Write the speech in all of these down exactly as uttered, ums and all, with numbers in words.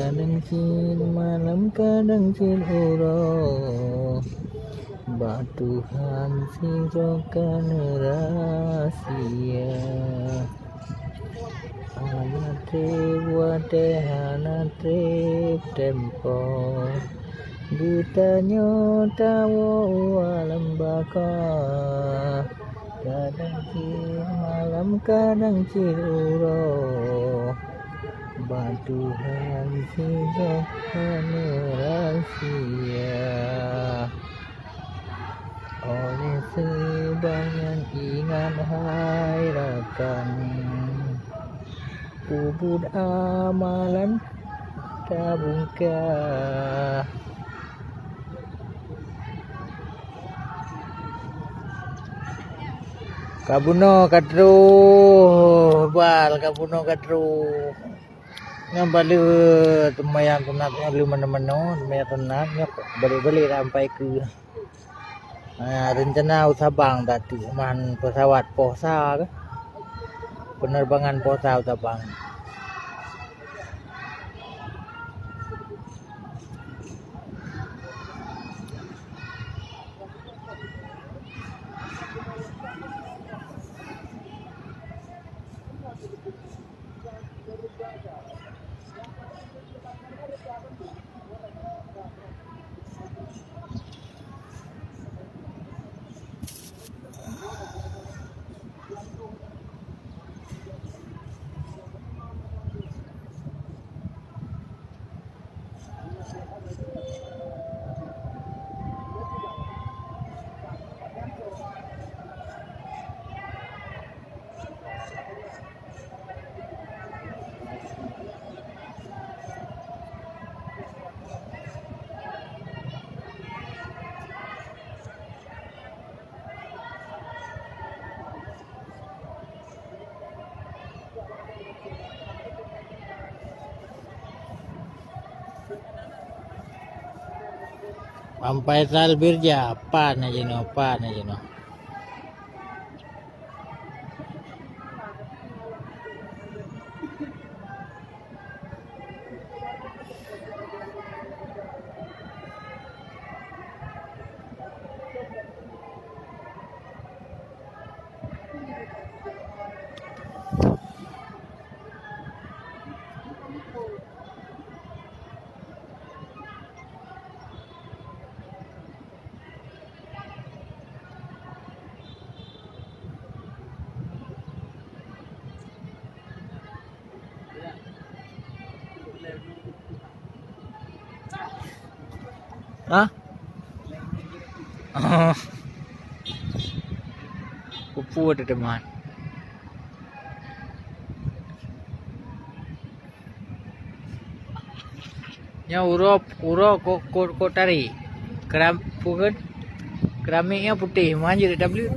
Kadang cit malam, kadang cit uroe, bak Tuhan sidroe keuneuk rahsia. Hana treb watée, hana treb tempo, geutanyoe tawoe u alam baka. Kadang cit malam, kadang cit uroe, bak Tuhan sidroe keuneuk rahsia. Oleh seubab nyan ingat hai rakan, peubuet amalan tabungka. Ka bunoe ka troh, bal, ka bunoe ka troh. Nyoe balek seumayang sunat nyoe lheueh manoe-manoe, seumayang sunat nyoe balek-balek lam pai keu. Ah, rencana u Sabang dak teuk man pesawat poh sa keuh. Penerbangan poh sa u Sabang. Ampai Salbir ja, pan aja noh, pan aja noh. Hah? Oh. Kupu ada teman. Nyoe uroe, uroe kok, kok, kok tari. Keram, bukan? Keramik nyoe putéh, manjeuet W.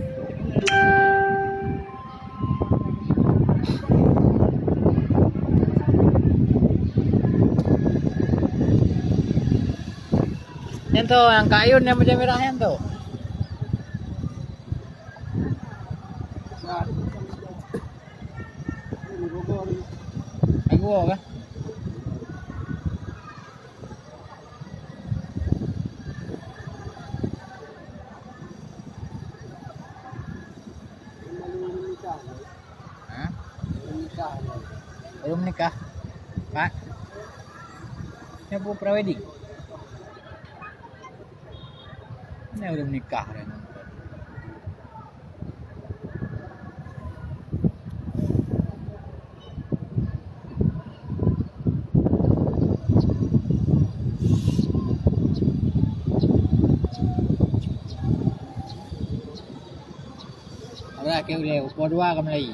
Nyan tu, nyang kayun nyang macam merah nyan tu. Lagu apa? Hah? Belum nikah. Pak? Nyoe pre-wedding? Nyoe belum nikah dah. Alah, keu ulèe, upo dua ka mulai.